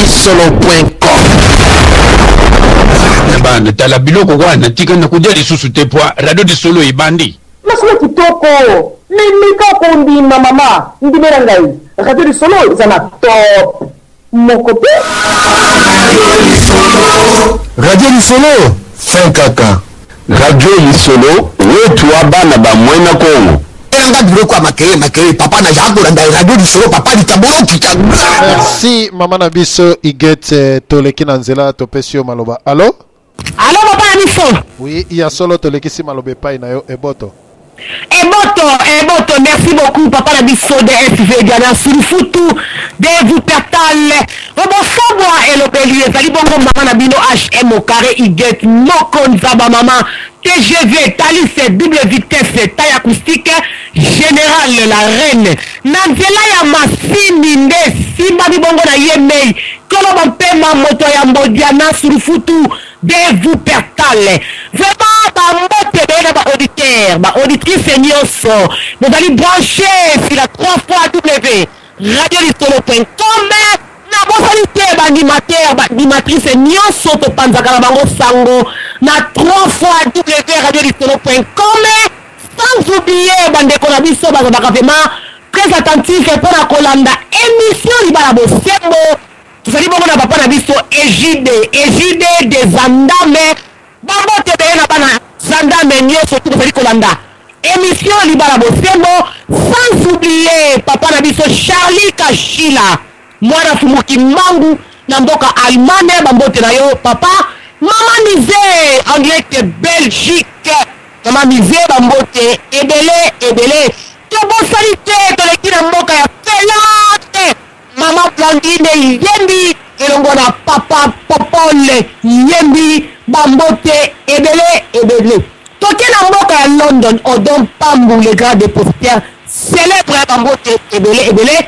Radiodisolo.com. Na bana tala biloko wana tika na kodia lisusu te pwa radio disolo ebandi. Masolo kitoko mais meka kondima mama ndimela ngai radio lisolo eza na top moko te. Radio Lisolo, fin kaka. Radio Lisolo, wetu wa bana ba mwena Kongo. Elanga biloko ya makeye makeye papa na ya kolanda radio lisolo papa likambo lokita. Merci mama na biso Igete, toleki na nzela topesi yo maloba. Allo? Allo papa na biso. Oui, ya solo tolekisi maloba epai na yo eboto. Eboto, Eboto, merci beaucoup papa na biso DSV Diana Sulufutu de Wuppertal. Obosobwa elobeli ezali bongo mama na bino HM au carré Iget moko nzaba mama TGV Thalys double vitesse taille acoustique générale la reine na nzela ya masini nde esimbami bongo na ye mei koloba mpema moto ya yambo Diana Sulufutu de Wuppertal. Vraiment ba mbote ebele na ba auditeurs, ba auditrices nionso bozali branche sur la 3 fois W radiolisolo.com. Nabosani te ba animateurs, ba animatrices nionso topanzaka na bango sango na 3 fois W radiolisolo.com. Sans oublier bandeko na biso bazalaka vraiment très attentif mpo na kolanda émission Libala Bosembo. Tozali bongo na papa na biso Egide, Egide de Zandame. Bambote ebele na bana Zandame nyonso tu bozali kolanda émission Libala Bosembo. Sans oublier papa na biso Charlie Kashila, mwana Fumu Kimbangu na mboka Allemagne. Bambote na yo papa. Mama Mise en direct Belgique. Mama Mise, bambote ebele ebele. Tobosani te toleki na mboka ya Finlande. Mama Blandine Yembi elongo na papa Popol Yembi, bambote ebele ebele. Toke na mboka ya London, Odon Pambu le grand dépositaire célèbre, bambote ebele ebele.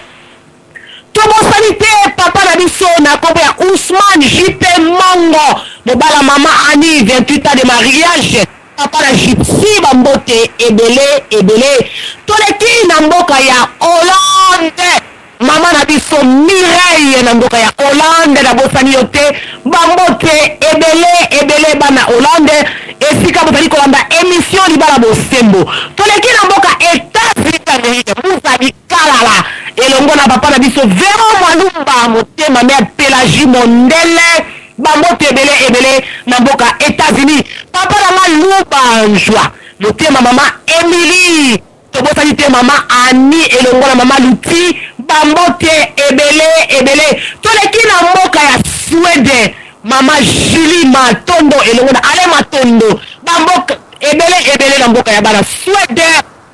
Tobosani te papa na biso na kombo ya Ousmane JP Mongo, mobala mama Annie, 28 ans de mariage, papa na Gypsy, bambote ebele ebele. Toleki na mboka ya Hollande, mama na biso Mireille na mboka ya Hollande, nabosani yo te, bambote ebele ebele bana Hollande esika bozali kolanda émission Libala Bosembo. Toleki na mboka États-Unis d'Amérique, Moussa Bikalala elongo na papa na biso Vero Mwalumba motema mère Pélagie Mondele, bambote ebele ebele na mboka États-Unis. Papa na nga Lubanjwa motema mama Emily, tobosani te mama Annie elongo na mama Luti, bambote ebele ebele. Toleki na mboka ya Suède, mama Julie Matondo elongo na Alain Matondo, bamboka ebele ebele na mboka ya bana Suède.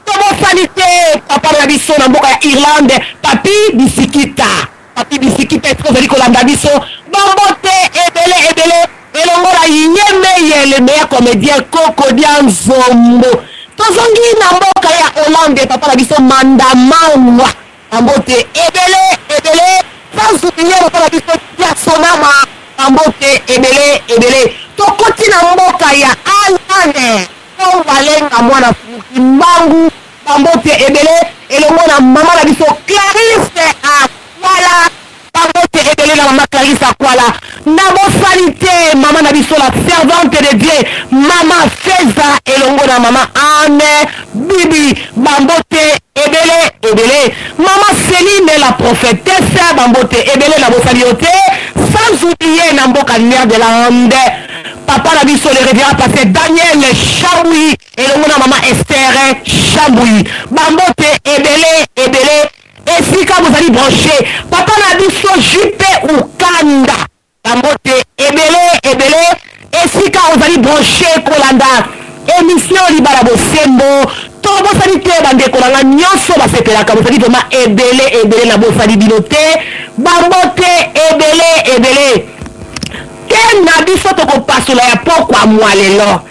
Tobosani te papa na biso na mboka ya Irlande, Papi Bisikita, Papi Bisikita esika ozali kolanda biso, bambote ebele ebele elongo na Yemeye le meilleur comédien Koko Dianzombo. Tozongi na mboka ya Hollande, papa na biso Mandamawa, bambote ebele ebele. Sans oublier papa na biso Diasonama, bambote ebele ebele. Tokoti na mboka ya Allemagne, Balenga mwana Kimbangu, bambote ebele elongo na mama na biso Clarisse Akwala, bambote ebele na mama Clarisse Akwala. Nabosani te mama na biso la servante de Dieu mama Feza elongo na mama Anne Bibi, bambote ebele ebele. Mama Céline la prophétesse, bambote ebele, nabosani yo te. Sans oublier na mboka Nederland, papa na biso le révérend pasteur Daniel Chambouy elongo na mama Esther Chambouy, bambote ebele ebele esika bozali branché. Papa na biso JP Ukanda, bambote ebele ebele esika ozali branché kolanda émission Libala Bosembo. Tobosani te bandeko na nga nyonso basepelaka, bozali vraiment ebele ebele, nabosani bino te, bambote ebele ebele. Thème na biso tokopasola ya pokwa mwa lelo,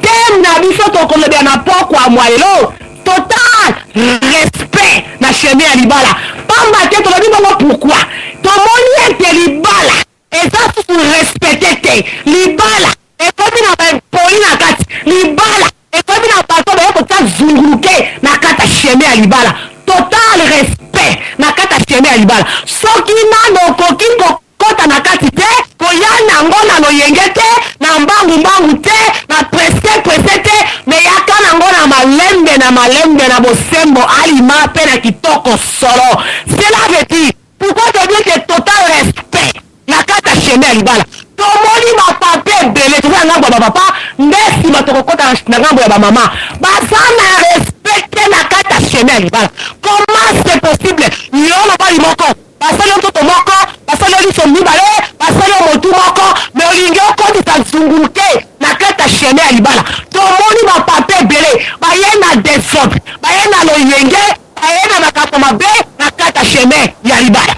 thème na biso tokolobela na pokwa mwa lelo, total respect na chemin ya libala. Pamba te tolobi bongo pourquoi? Tomoni ete libala eza susu respecte te, libala ekomi na baimpoli na kati, libala ekomi na bato baye kotia zunguluke na kati ya chemin ya libala. Total respect na kati ya chemin ya libala. Soki nano okoki kokota Kokota na kati te, koya nango na loyenge te, na mbangu mbangu te, na presse presse te, mais yaka nango na malembe na malembe, na bosembo, alima pe na kitoko solo. Cela veut dire, pourquoi je dis que total respect na kati ya chemin ya libala? Tomoni ba papa ebele, toza na ngambo ya ba papa, nde sima tokokota na ngambo ya ba mama, baza na respect te na kati ya chemin ya libala. Comment c'est possible? Yo mobali moko, basali yo nzoto moko, basali yo liso mibale, basali yo motu moko, mais olingi okotisa nzunguluke na kati ya chemin ya libala. Tomoni ba papa ebele baye na desordre, baye na loyenge, baye na makambo mabe na kati ya chemin ya libala.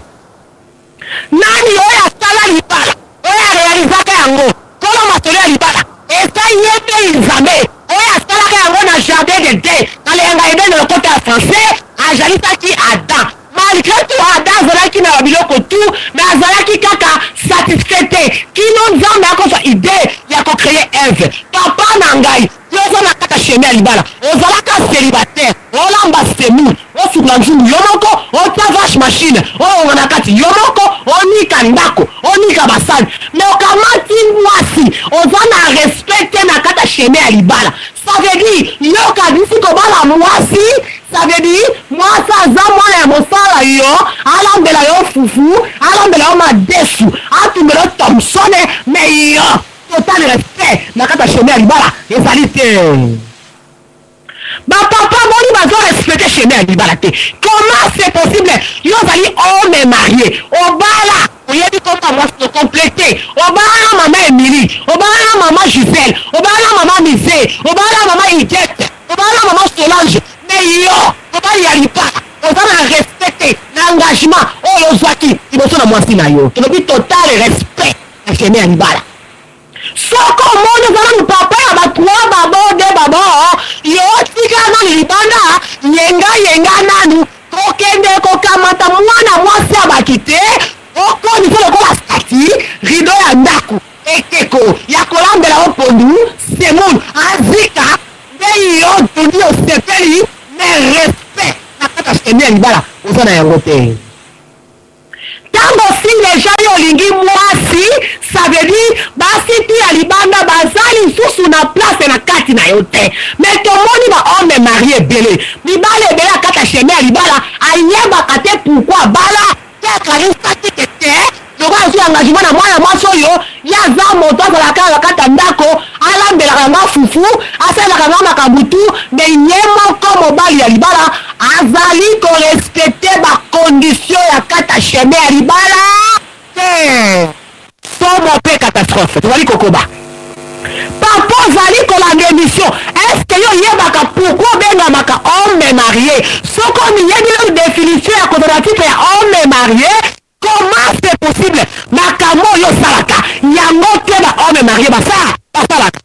Nani oyo asala libala, oyo a realisaka yango? Nkolo masolo ya libala eza ye mpe Nzambe oyo asalaka yango na jardin d'Eden, na leyanga Eden na lokota ya français, azalisaki Adam. Malgre tout Adam azalaki na ba biloko tout mais azalaki kaka satisfait te kino Nzambe akozwa idee ya ko creer Eve. Papa na ngai, yo oza na kati ya chemin ya libala, ozalaka celibataire, olamba semoule, osukola nzungu yo moko, otia vache machine, olonga na kati yo moko, onika ndako, onika basani, mais okamati mwasi, oza na respect te na kati ya chemin ya libala. Ça veut dire yo okanisi kobala mwasi, ça veut dire mwasi aza mwana ya mosala yo, alambela yo fufu, alambela yo madesu, atumbela yo thomson, mais yo total respect na kati ya chemin ya libala ezali te. Ba papa boni bazo respecter chemin ya libala te? Comment c'est possible yo ozali homme marie, obala, oyebi kombo ya mwasi no complete, obala na mama Emilie, obala na mama Gisèle, obala na mama Mise, obala na mama Huguette, obala na mama Solange, mais yo mobali ya libala oza na respect te na engagement oyo ozwaki liboso na mwasi na yo. Tolobi total respect na chemin ya libala. Soki omoni oza nanu papa ya ba trois babo deux babo, yo tika nanu libanda, yenga yenga nanu, kokende kokamata mwana mwasi ya batu te, okomisa lokola statue, rideau ya ndaku, ekeko ya kolambela yo pondu, semoule, azika, nde yo Tony osepeli, mais respect na kati ya chemin ya libala oza na yango te. Tango si dejà yo olingi muasi ça veut dire basi tout ya libanda baza lisusu na place na kati na yo te mais tomoni ba homme marie ebele mibali ebele akata chemin ya libala ayebaka te pourquoi abala te akanisaki ke te lokola azui engagement na mwana mwasi oyo ye aza moto azalaka kaka na kati ya ndako alambelaka nga fufu asalelaka nga makambo tout mais ye moko mobali ya libala azali ko respecter ba conditions ya kati ya chemin ya libala te. Somo pe catastrophe. Tozali kokoba. Papa ozali kolanda emission, est ce que yo oyebaka pourquoi obengamaka homme marie? Soki omiyebi nanu definition ya kozala na titre ya homme marie, Comment c'est possible makambo oyo osalaka yango te ba homme marie basa basalaka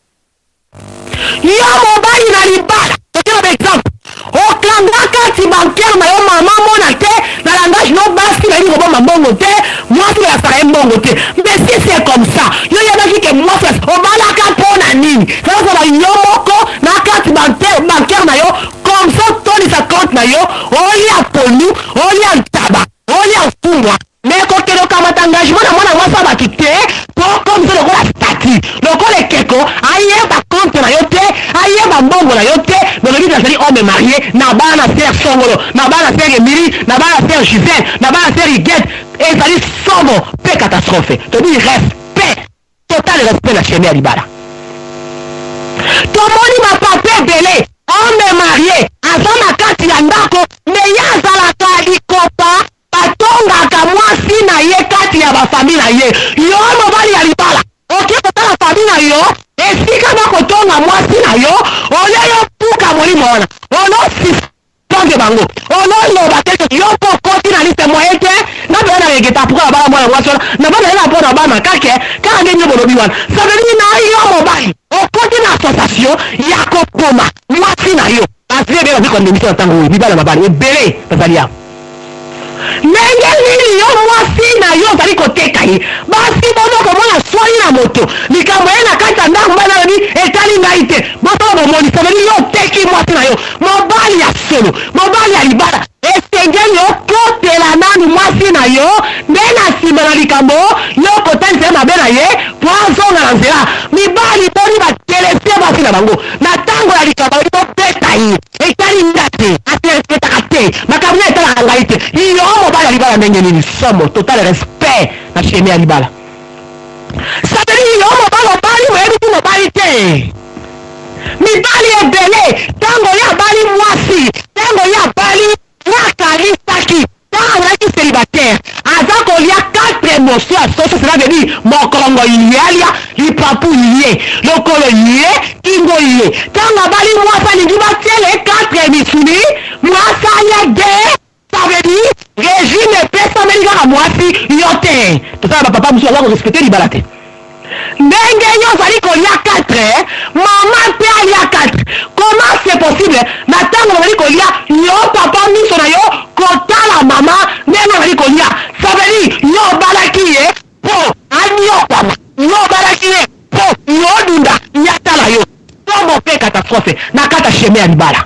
yo mobali na libala totie na ba exemple okanga kati bancaire na yo mama mona te na langage no basi bayebi kobomba mbongo te mwasi balakisaka ye mbongo te mais si c'est comme ça yo oyebaki ke mwasi obalaka mpo na nini sasa yo moko na kati bancaire na yo comme ça otondisa compte na yo olia pondu olia ntaba Olia mfumbwa mais kokende kokamata engagement na mwana mwasi ya batu te po okomisa lokola statue lokola ekeko ayeba compte na yo te ayeba mbongo na yo te mais olobi nazali homme marie na bana sœur songolo na bana sœur Emilie na bana sœur Gisèle na bana sœur Huguette ezali somo pe catastrophe tolobi respect Total respect na chemin ya libala. Tomoni ba papa ebele homme marie aza na kati ya ndako mais ye azalaka likopa batongaka mwasi na ye kati ya ba famille na ye. Yo mobali ya libala oke kotala famille na yo esika bakotonga mwasi na yo olie yo buka molimo wana ono Change bango ono loba te que yo pe okoti na liste moyen te nga penza na regretta pourquoi na bala mwana mwasi wana na bala ye kaka pona bana kake kaka ndenge bino bolobi wana ça veut dire na yo mobali okoti na association ya koboma mwasi na yo bazali ebele bazali kolanda emission na tango oyo mibali na mabali ebele bazali awa Ndenge nini yo mwasi na yo ozali koteka ye? Basi boni okomona swani na moto likambo eye na kati ya ndako mobali na alobi etali ngai te bosolo bomoni ça veut dire yo oteki mwasi na yo mobali ya solo mobali ya libala esengeli okotela nanu mwasi na yo nde na sima na likambo yo ya ndenge nini? Somo, total respect na chemin ya libala. Ça veut dire yo mobali obali oyebisi mobali te. Mibali ebele tango ye abali mwasi, tango ye abali ye akanisaki tango azalaki celibataire aza kolia 4 morceaux ya soso, cela veut dire mokongo ye alia, lipapu ye, lokolo ye, kingo ye. Tango abali mwasi alingi batiela ye 4 misuni, mwasi alia 2. Ça veut dire regime epesameli kaka mwasi, yo te. Toza na ba papa mosusu baza ko respecter libala te. Ndenge yo ozali kolia 4, mama mpe alia 4. Comment c'est possible na tango bazali kolia, yo papa miso na yo kotala mama ndenge azali kolia? Ça veut dire yo obalaki ye po aniokwama, yo obalaki ye po yo odunda, ye atala yo. Somo mpe catastrophe na kati ya chemin ya libala.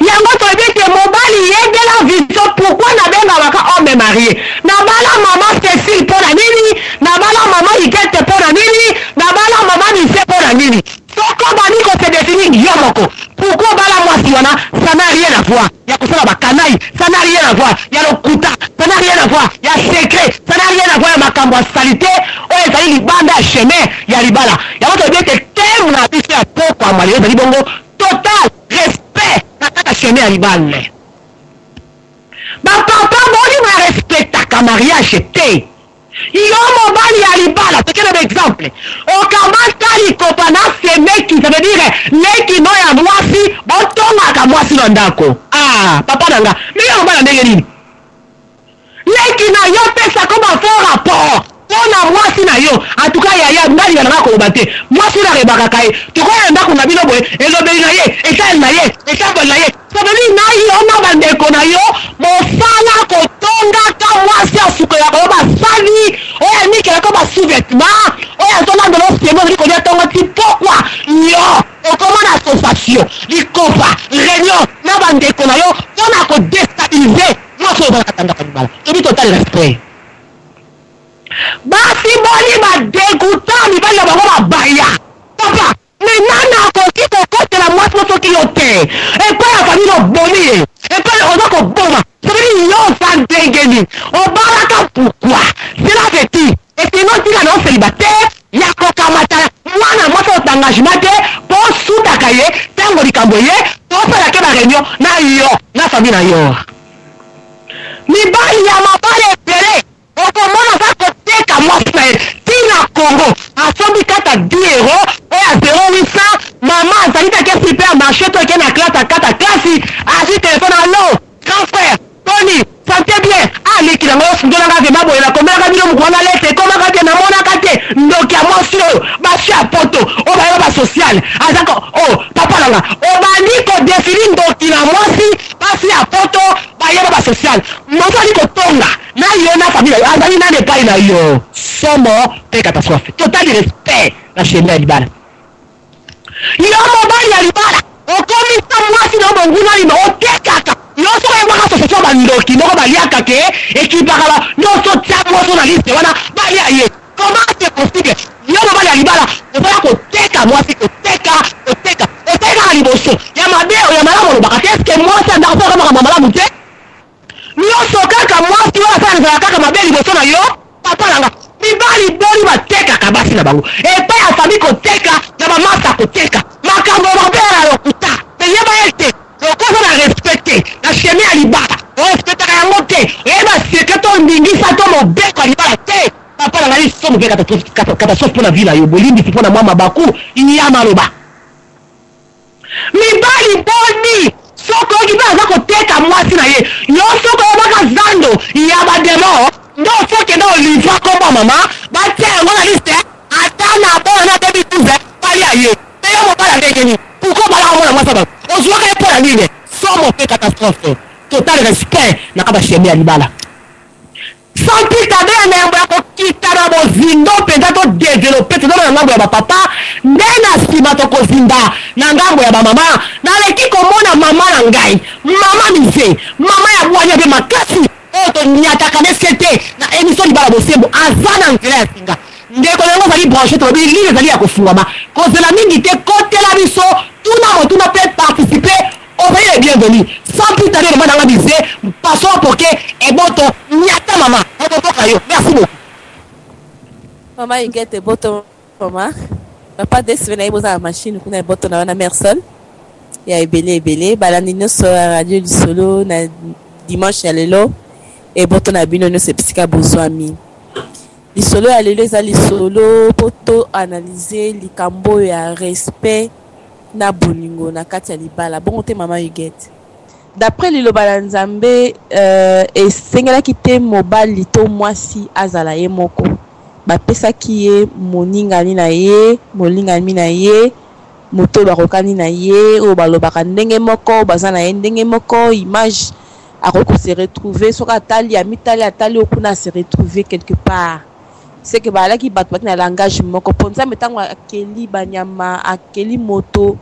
Yango toyebi ete mobali yebela vision pourquoi nabengamaka homme marie. Nabala maman Cecile mpo na nini? Nabala maman Huguette mpo na nini? Nabala maman Mise mpo na nini? Soki obandi ko se definir yo moko pourquoi obala mwasi wana, ça n'a rien à voir ya kosala ba canaille, ça n'a rien à voir ya lokuta, ça n'a rien à voir ya secret, ça n'a rien à voir ya makambo ya salite oyo ezali libanda ya chemin ya libala. Yango tolobi ete thème na biso ya pokwa lelo ezali bongo total respect na kati ya chemin ya libala. Ba papa boni ba respectaka mariage te? Yo mobali ya libala, toke na ba exemple, okamata likopa na semeki, ça veut dire leki no ya mwasi, botongaka mwasi na ndako. Ah papa na nga, mais yo mobali ya ndenge nini? Leki na yo pesa ko ba faux rapport pona mwasi na yo. En tout cas yaya nga linga na nga koloba te, mwasi oyo arebakaka ye, tokoya na ndako na bino boye, elobeli na ye, etaleli na ye, etamboli na ye, ça veut dire na yo na ba ndeko na yo bosala kotongaka mwasi asukolaka yo basani, oyo anikelaka yo ba sous vetements, oyo azolandela yo semo ozali kolia tongo ti pokwa, yo okoma na association likopa reunion na ba ndeko na yo pona ko destabiliser mwasi oyo ozalaka tandaka libala. Tobi total respect. Basi boni ba degoutant mibali na bango ba baya papa. Mais nani akoki kokotela mwasi no soki yo te? Epai ya famille obomi ye, epai oza koboma, ça veut dire yo oza ndenge nini? Obalaka pourquoi? Cela veut dire esengi otika na yo celibataire ya kokamata mwana mwasi oyo engagement te po osutaka ye tango likambo eye, tosalake ba reunion na yo na famille na yo. Mibali ya mabala ebele Okomona aza koteka mwasi na ye ti na Congo asombi kaka 10 euro oyo ya 0800 mama azali te ake super marche to ake na classe akata classe azwi telephone allo grand frère boni sante bien ah leki na ngai osundola nga vraiment boye nakomelaka bino mokolo wana lettre ekomaka te namonaka te ndoki ya mwasi oyo basi ya poto oyo bayeba ba social aza ko oh papa na nga obandi ko definir ndoki na mwasi basi ya poto bayeba ba social moto ali kotonga Na yo na famille na yo azali nani epai na yo? Somo pe catastrophe. Total respect na chemin ya libala. Yo mobali ya libala okomisa mwasi na yo monguna alima otekaka yo soki oyebaka association ya bandoki moko baliaka ke ekipaka ba nyonso tia mwasi na liste wana balia ye. Comment c'est possible yo mobali ya libala ozala koteka mwasi koteka koteka oteki kaka liboso ya mabe ya malamu olobaka te est-ce que mwasi ya ndako asalaka makambo ya malamu te? Nioso kaka mwasi oyo asala ezala kaka mabe liboso na yo papa na nga. Mibali boni batekaka basi na bango epai ya famille koteka na ba masta koteka makambo mabe ya lokuta mais yeba ete lokola oza na respect te na chemin ya libala o respectaka yango te oyeba secret to ndingisa to mobeko ya libala te papa na ngai somo pe catastrophe pona vie na yo bolimbisi pona mwa mabaku ya maloba. Mibali boni soki oyoki pe aza koteka mwasi na ye yo soki oyebaka zando ya ba demon nde ofo kende o livra kombo ya mama batia yango na liste ata na bona na 2012 balia ye pe yo mobali ya ndenge nini pourquoi obalaka mwana mwasi ya batu ozuaka ye pona nini somo pe catastrophe total respect na kati ya chemin ya libala. Santi Kabeya na yambo ya kokita na bozindo mpenza to developper, toza na ngambo ya ba papa nde na sima tokozinda na ngambo ya ba mama. Naleki komona mama na ngai, mama Mise, mama ya bwania mpe makasi oyo toniataka ne sete na emission Libala Bosembo, aza na nzela ya singa. Ndeko na yango ozali branche, tolobi ligne ezali ya kofungwama, kozela mingi te, kotela biso, tuna motuna mpe participer. Ozali le bienvenu. Sans plus tarder mama na nga Mise, Paso poke eboto nyata mama obotoka yo. Merci beaucoup. Mama Huguette eboto mama. Papa DSV na ye boza na machine kuna eboto na wana Mersol ya ebele ebele balandi nyonso ya radio lisolo na dimanche ya lelo eboto na bino nyonso esika bozwami. Lisolo ya lelo eza lisolo mpo to analyse likambo oyo ya respect na bolingo na kati ya libala bongo te mama Huguette. D'après liloba na Nzambe euh, esengelaki te mobali to mwasi azala ye moko. Bapesaki ye moningani na ye, molingami na ye, moto oyo bakokani na ye, oyo balobaka ndenge moko, baza na ye ndenge moko, image akoki ko se retrouver soki atali amitali atali oyo kuna a se retrouver quelque part. C'est que bazalaki bato bazalaki na langage moko mpo Nzambe ntango akeli banyama, akeli moto,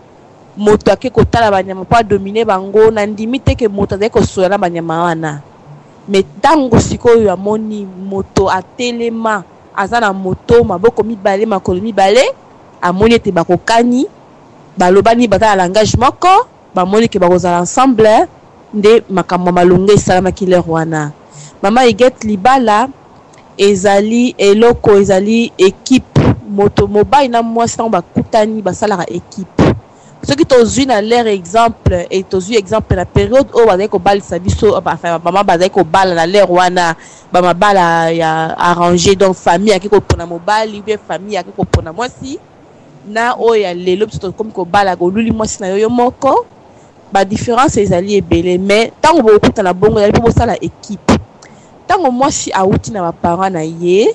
moto ake kotala banyama mpo adomine bango, nandimi te ke moto azali kosolola na banyama wana. Mais ntango sikoyo amoni moto atelema, aza na moto, maboko mibale, makolo mibale, amoni ete bakokani, balobani, baza na langage moko, bamoni ke bakozala ensemble, nde makambo ya malonga esalamaki l'heure wana. Mama Huguette, libala ezali eloko, ezali equipe. Moto mobali na mwasi ntango bakutani basalaka equipe. Soki tozwi na leur exemple et tozwi exemple na periode oyo bazali kobalisa biso, enfin mama bazali kobala na l'heure wana, ba mabala ya arrangé, donc famille ake kopona mobali ou bien famille ake kopona mwasi, na oyo ya lelo biso tokomi kobala oluli mwasi na yo yo moko, ba différence ezali ebele. Mais ntango bokokutana bongo ezali mpo bosala équipe. Ntango mwasi awuti na ba parents na ye,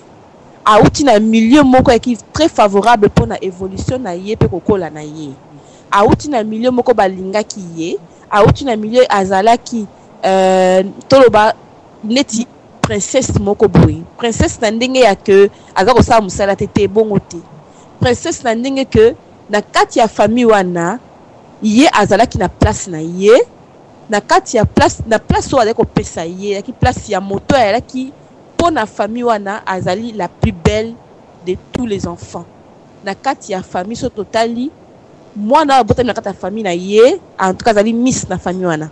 awuti na milieu moko yaki très favorable mpo na évolution na ye mpe kokola na ye, awuti na milieu moko balingaki ye, awuti na milieu azalaki toloba neti princesse moko boye, princesse na ndenge ya ke aza kosala mosala te te bongo te, princesse na ndenge ke na kati ya famille wana ye azalaki na place na ye, na kati ya place, na place oyo azalaki kopesa ye ezalaki place ya moto azalaki mpo na famille wana azali la plus belle de tous les enfants na kati ya famille. So totali mwana oyo abotami na kati ya famille na ye, en tout cas azali miss na famille wana,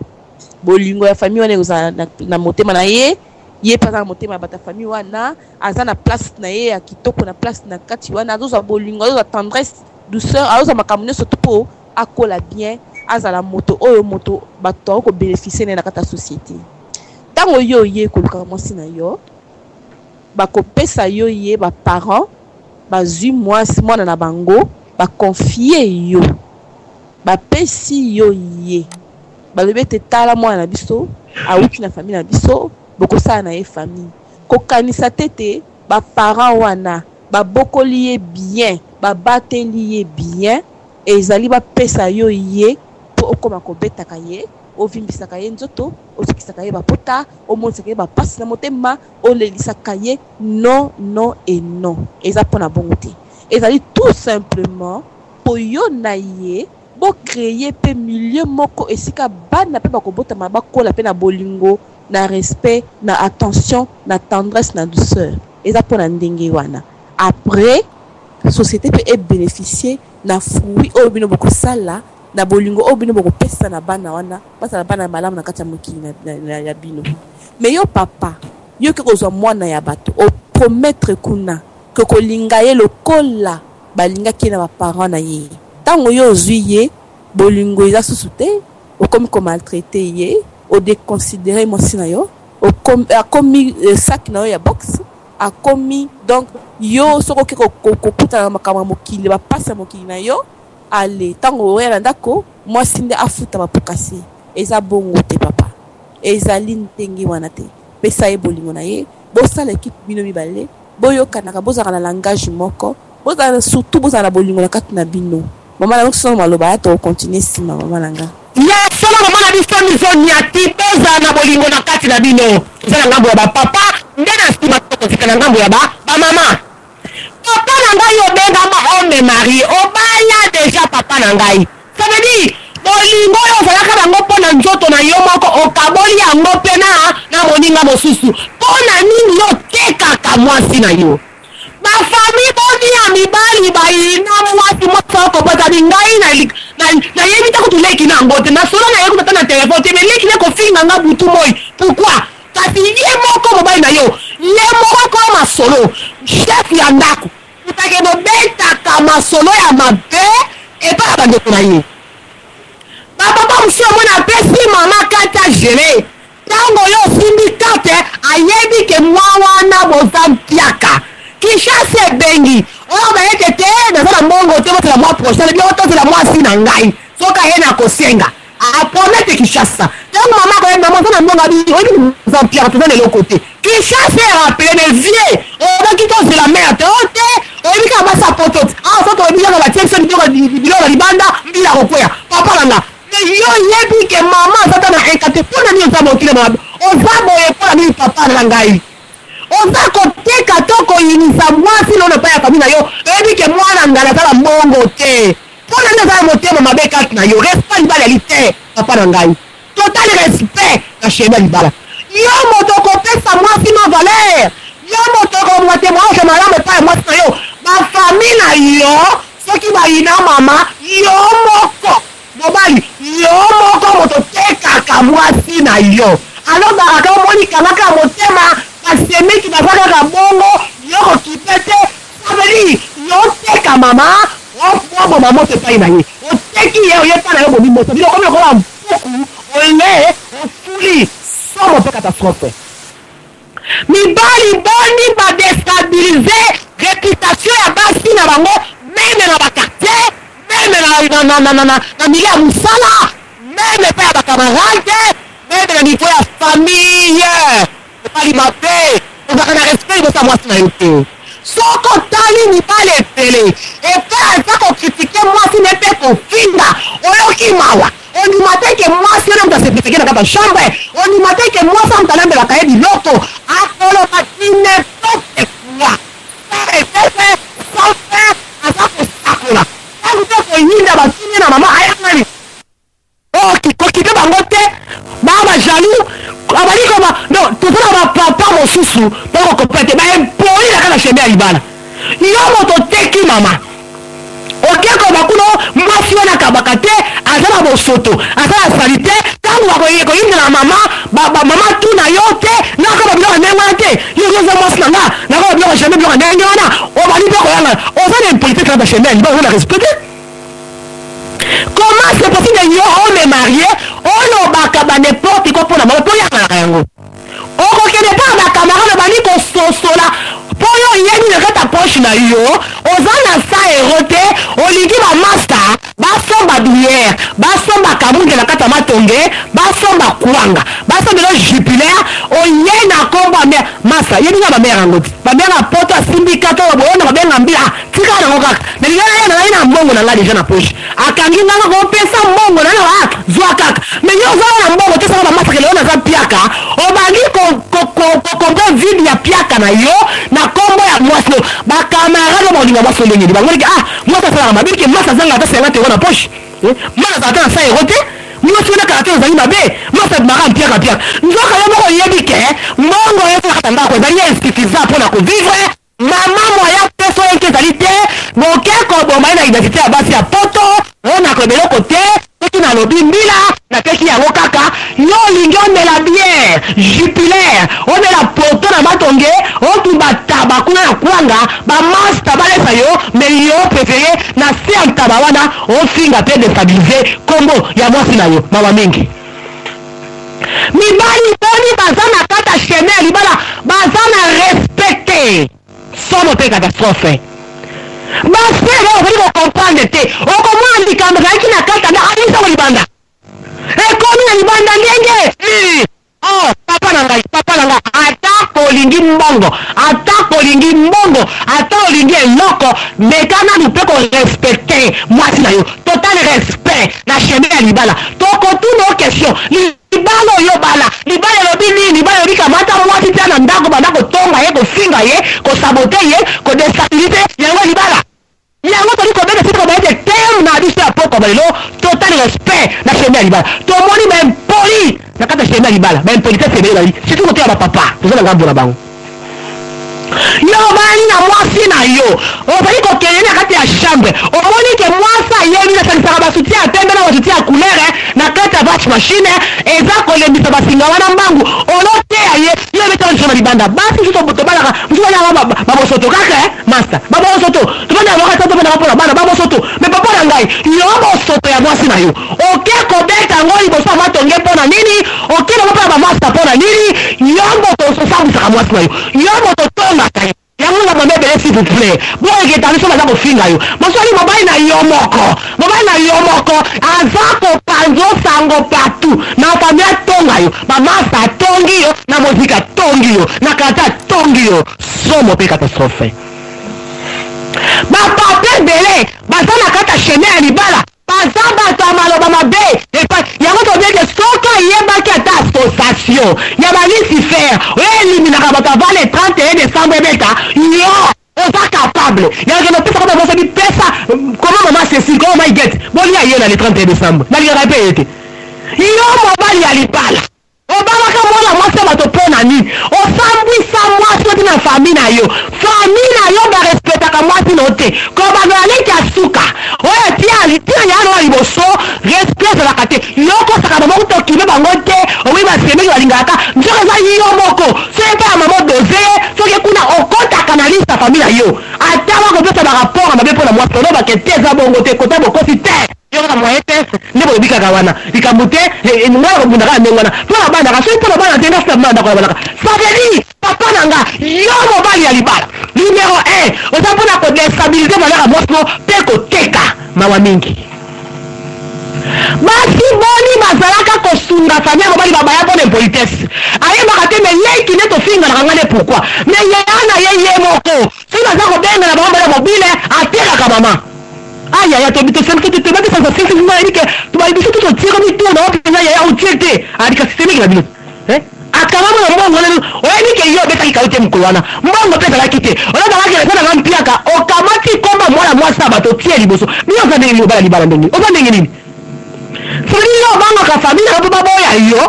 bolingo ya famille wana ekozala na motema na ye, ye mpe aza na motema ya bato ya famille wana, aza na place na ye ya kitoko na place na kati wana, azozwa bolingo, azozwa tendresse, douceur, azozwa makambo nyonso to mpo akola bien, azala moto oyo moto bato akoki kobénéficie na ye na kati ya société. Ntango yo oye koluka mwasi na yo, bakopesa yo ye, baparent bazwi mwasi mwana na bango, baconfie yo, bapesi yo ye, balobi ete tala mwana na biso awuti na famille na biso, bokosala na ye famille. Kokanisa te te baparent wana babokoli ye bien, babateli ye bien, ezali bapesa yo ye mpo okoma kobetaka ye, ovimbisaka ye nzoto, ozokisaka ye bapota, omonisaka ye bapasi na motema, olelisaka ye. Non, non et non, eza mpona bongo te. Ezali tout simplement mpo yo na ye bocreye mpe milieu moko esika bana mpe bakobotama, bakola mpe na bolingo, na respect, na attention, na tendresse, na douceur. Eza mpona ndenge wana après société mpe ebénéficie na fruit oyo bino bokosala, na bolingo oyo bino bokopesa na bana wana, bazala bana malamu na kati ya mokili ya bino. Mais yo papa, yo ke kozwa mwana ya bato, opromettre kuna ke kolinga ye lokola balingaki ye na baparent na ye. Ntango yo ozwi ye, bolingo eza susu te, okomi komaltraite ye, odéconsidere mwasi na yo, akomi sac na yo ya boxe, akomi donc yo soki oke kokutana na makambo ya mokili, bapasi ya mokili na yo, ale ntango oya na ndako, mwasi nde afuta bapokasi. Eza bongo te papa, ezali ndenge wana te. Pesa ye bolingo na ye, bosala ekipe bino mibale, boyokanaka, bozalaka na langage moko, bozala surtout bozala na bolingo na kati na bino. Mama na biso maloba ya tokocontinue nsima mama na nga. Ya solo mama na biso mizoniati, bozala na bolingo na kati na bino. Toza na ngambo ya bapapa, nde na nsima tokozika na ngambo ya bamama. Papa na ngai obengama homme marié, obala deja papa na ngai. Ça veut dire bolingo oyo ozalaka nango mpo na nzoto na yo moko, okaboli yango mpe na moninga mosusu. Mpo na nini yo otekaka mwasi na yo? Ba famille boni ya mibali bayina mwasi mwasi akobota bi ngai na nayebi ta kutu leki na yango te nasolo na ye kutu ata na telefone te mais leki ne kofinga nga butu moi pourquoi kasi ye moko mobali na yo ye moko akoma masolo chef ya ndako kutake bobetaka masolo ya mabe epai ya bandeko na ye. Ba papa mosusu omona apesi mama kati agele Tango yo osimbi carte ayebi ke mwa wana boza mpiaka. Kinshasa ebengi oyo ba ete te naza na mbongo te bozela mwa prochain alobi oh tozela mwasi na ngai soki aye nakosenga a promete Kinshasa tango mama akoya mama oza na mbongo abi oyebi oza mpiaka toza na eloko te Kinshasa e rappele mais vieux olobaki tozela mère te oh te oyebi kaka basi ya poto te awa soki tolobi kaka batie biso biloko na libanda mbila akokweya papa na nga Mais yo oyebi ke maman aza ata na un te pona nini oza motema mabe oza boye pona nini papa na ngai oza koteka to koyinisa mwasi na yo na epai ya famille na yo oyebi ke mwana ngala aza na mbongo te pona nini oza na motema mabe kati na yo respect libala eli te papa na ngai total respect na chemin ya libala yo moto okopesa mwasi no valeur yo moto okomwa temoignage malamu epai ya mwasi na yo ba famille na yo soki bayina mama yo moko Mobali yo moko moto otekaka mwasi na yo alors baraka omoni kanga kaka motema ba semeki baza kaka bongo yo kokipe te ça veut dire yo oteka mama oboma moto epai na ye oteki ye oye epai na yo obomi moto bino okomi lokola mpuku ole ofuli somo pe catastrophe. Mibali boni ba destabiliser reputation ya basi na bango meme na ba quartier, meme na milieu ya musala, meme epai ya ba camarades, meme na niveau ya famille. Mobali mabe, ozalaka na respect liboso ya mwasi na yo te. Soki otali mibali ebele epai aza ko critiquer mwasi na ye mpe kofinga, oyoki mawa. Ondima te ke mwasi wana moto aseplisaki ye na kati ya chambre? Ondima te ke mwasi wana moto alambelaka ye biloko? Akoloba du n'importe quoi. Sans reserve, sans fin, aza kosakola. Tango pe ekoyinda batuni ye na mama ayangani. Oh kokipe bango te, ba ba jaloux, abandi koba non toza na ba papa mosusu bako comprendre te, ba impoli na kati ya chemin ya libala. Yo moto oteki mama. Oke koloba kuna oh mwasi wana akabaka te aza na bosoto aza na salite tangu bakoye koyindela mama ba ba mama atuna yo te nakoba biloko ya ndenge wana te yo oza mwasi na nga nakoba biloko jamais biloko ya ndenge wana obandi pe koyanga oza na impolitesse na ba chemin ya libala oza na respect te comment c'est possible yo homme marie olobaka ba n'importe quoi pona mama po oyanganaka yango Okokende epai ya ba camarades obandi kososola po yo oyebi na kati ya poche na yo oza na 100 euros te olingi ba masta basomba bière basomba kamunge na kati ya matonge basomba kwanga basombela yo jupiler oye na kombo ya mère masta yebi nga ba mère yango ti ba mère ya poto asimbi kaka oyo boye na babenga mbila ah tika nango kaka nalingi naya na ngai na mbongo na ngai deja na poche Akangi nga nako pesa mbongo na yo ah zua kaka mais yo oza na mbongo te sala ba masque lelo naza piaka obandi ko ko ko ko comprendre vide ya piaka na yo na kombo ya mwasi no ba camarade oyo bakolinga mwasi ndenge nini bango ah mwasi asalaka mabe ke mwasi azanga ata 50 euro na poche mwasi azala ata na 100 euro te mwasi wana caractère ezali mabe mwasi abimaka mpiaka mpiaka nzoka yo moko oyebi ke mbongo yo kaka ndako ezali insuffisant mpo na kovivre. Maman moyen apesa yo ezali te boke koboma ye na identite ya basi ya poto oyo nakoloba eloko te soki nalobi mbila napesi yango kaka yo olingi omela bière jupiler omela poto na matonge otumba taba kuna na kwanga ba masta balesa yo mais yo prefere na se ya ntaba wana ofinga pe destabiliser kombo ya mwasi na yo mawa mingi. Mibali boni baza na kati ya chemin ya libala baza na respect te? Somo pe catastrophe. Basi pe lelo bazali ko comprendre te. Okomona likambo ezalaki na kati ya ndako abimisi yango libanda. Ekomi na libanda ndenge nini? Oh papa na ngai, papa na ngai, ata olingi mbongo, ata olingi mbongo, ata olingi eloko, meka nanu pe ko respecter mwasi na yo. Total respect na chemin ya libala. Tokotuna yo question, libala oyo obala, libala elobi nini? Libala elobi kamata mwasi tia na ndako banda kotonga ye, kofinga ye, ko saboter ye, ko destabiliser ye, yango libala? Yango toli kobeta sete koloba ete thème na biso ya pokwa lelo, total respect na chemin ya libala. Tomoni ba impoli na kati ya chemin ya libala, ba impolitesse ebele bazali, surtout kote ya ba papa, toza na ngambo na bango. Yo obalani na mwasi na yo, ozali kokende na kati ya chambre, omoni ke mwasi ayebi nasangisaka ba soutien ya pembe na ba soutien ya couleur na kati ya vache machine, eza kolembisa basinga wana mbangu, oloteya ye, yo obetaka lisolo na libanda. Basi mosusu tobalaka, mosusu balaka ba bosoto kaka eh, masta, ba bosoto, tobandaka bango ata tobandaka mpo na bana, ba bosoto. Mais papa na ngai, yo bosoto ya mwasi na yo, oke kobeta yango liboso ya matonge mpo na nini? Oke nango mpo na ba masta mpo na nini? Yo moto osambwisaka mwasi na yo. Yo moto otongaka ye. Yango nga mama ebele s'il vous plait bo regretta biso baza kofinga yo mosali mobali na yo moko mobali na yo moko aza kopanzo sango partout na famille atonga yo ba masta atongi yo na mozika atongi yo na quartier atongi yo somo pe catastrophe ba papa ebele baza na kati ya chemin ya libala Baza bato ya maloba mabe epai yango tolobi ete soki ayebaki ata association ya ba lucifer oyo eliminaka bato avant le 31 decembre ebeta yo oza capable ya kokende opesa kaka mwasi bipesa koma mama Cecile koma mama Huguette bolia ye na le 31 decembre nalingaka mpe ye te yo mobali ya libala Obalaka mwana mwasi ya bato pona nini? Osambwisa mwasi oti na famille na yo. Famille na yo ba respectaka mwasi na yo te. Kobanda na leki ya suka oyo tia tina yaya na yo ya liboso respect ezalaka te. Yo okosaka bango kutu okipe bango te oyebi ba semeki balingaka nzoka eza yo moko. Soki epai ya mama odose ye soki kuna okotaka na liste ya famille na yo. Ata bakopesa ba rapport ya mabe pona mwasi olobake te eza bongo te kota bokosi te. Yo kaka moyen te nde bolobi kaka wana likambo te ngai nakobunda kaka ndenge wana mpo na bana ka soki mpo na bana te nga sina ndako na balaka ça veut dire papa na nga yo mobali ya libala numero 1 oza mpo na kodestabilize valeur ya mwasi no mpe koteka mawa mingi basi boni bazalaka kosunga famille ya mobali babaya mpo na impolitesse ayebaka te me leki nde tofinganaka nga nde pourquoi me yaya na ye ye moko soki baza kobengana bango mbala mobile atekaka mama Ah yaya to to to to to sa sa sisi na yebi ke to ba biso to tire mi tour na mpenza yaya otie te alika systemique na bino eh akangama na mbongo wana oyebi ke yo obetaki kayo te mokolo wana mbongo mpe ezalaki te olobakaki eza nanga mpiaka okamati komba mwana mwasi ya bato otie liboso bino oza ndenge nini obala libala ndenge oza ndenge nini soki yo obangaka famille na yo mpo baboya yo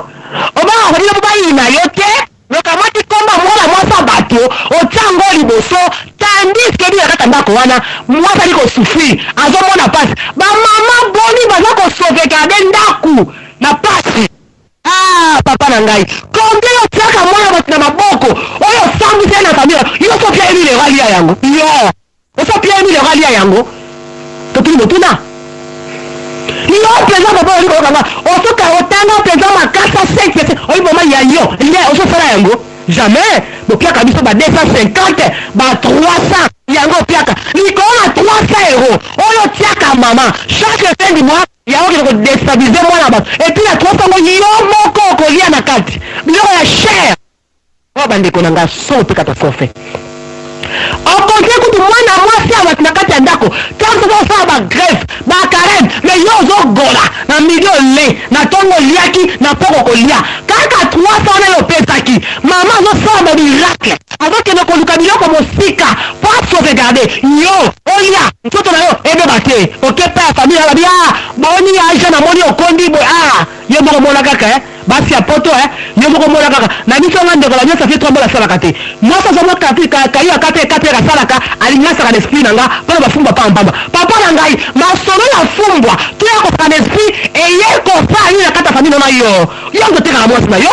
obangaka famille na mpo bayina yo te Okamati kombo ya mwana mwasi ya batu otia yango liboso tandis que bino na kati ya ndako wana mwasi azali ko souffrir azo mona pasi ba maman boni baza ko sauvegarder ndaku na pasi ah papa na ngai combien yo otiaka mwana batu na maboko oyo osambwisa ye na famille yo osi opia ye 1000 euros alia yango yo Osi opia ye 1000 euros alia yango? Totuni motuna. Yo penza papa olingi koyoka nga osoka otanga penza makasa 5 pese oyi boma ya yo nde ososala yango jamais bopiaka biso ba 250 ba 300 yango opiaka likolo na 300 euro oyo otiaka mama chaque fin du mois yango okende kodestabilize mwana bato epuis na 300 yango yo moko okolia na kati biloko ya cher Oh ba ndeko na nga son pe catastrophe. Au contraire kutu mwana mwasi ya bato na kati ya ndako tango toza kosala ba grève ba carême mais yo ozogola na midi ole na tongo oliaki na poko kolia kaka 300 wana yo opesaki mama azosala ba miracle azokende koluka biloko mosika po asauvegarde yo olia nzoto na yo ebeba te oke pa ya famille alobi ah boni ya jean namoni okondi boye ah yo moko mona kaka eh Basi ya poto eh yo moko mona kaka na miso nga ndeko na nioso afie trombola asalaka te mwasi azwa mwa kapi ka kayu akata ekata ye asalaka alingi asaka na esprit na nga pona ba fumbwa pamba pamba papa na ngai masolo ya fumbwa to ya kosaka na esprit eye kosala nini na kati ya famille na yo yo moto otekaka mwasi na yo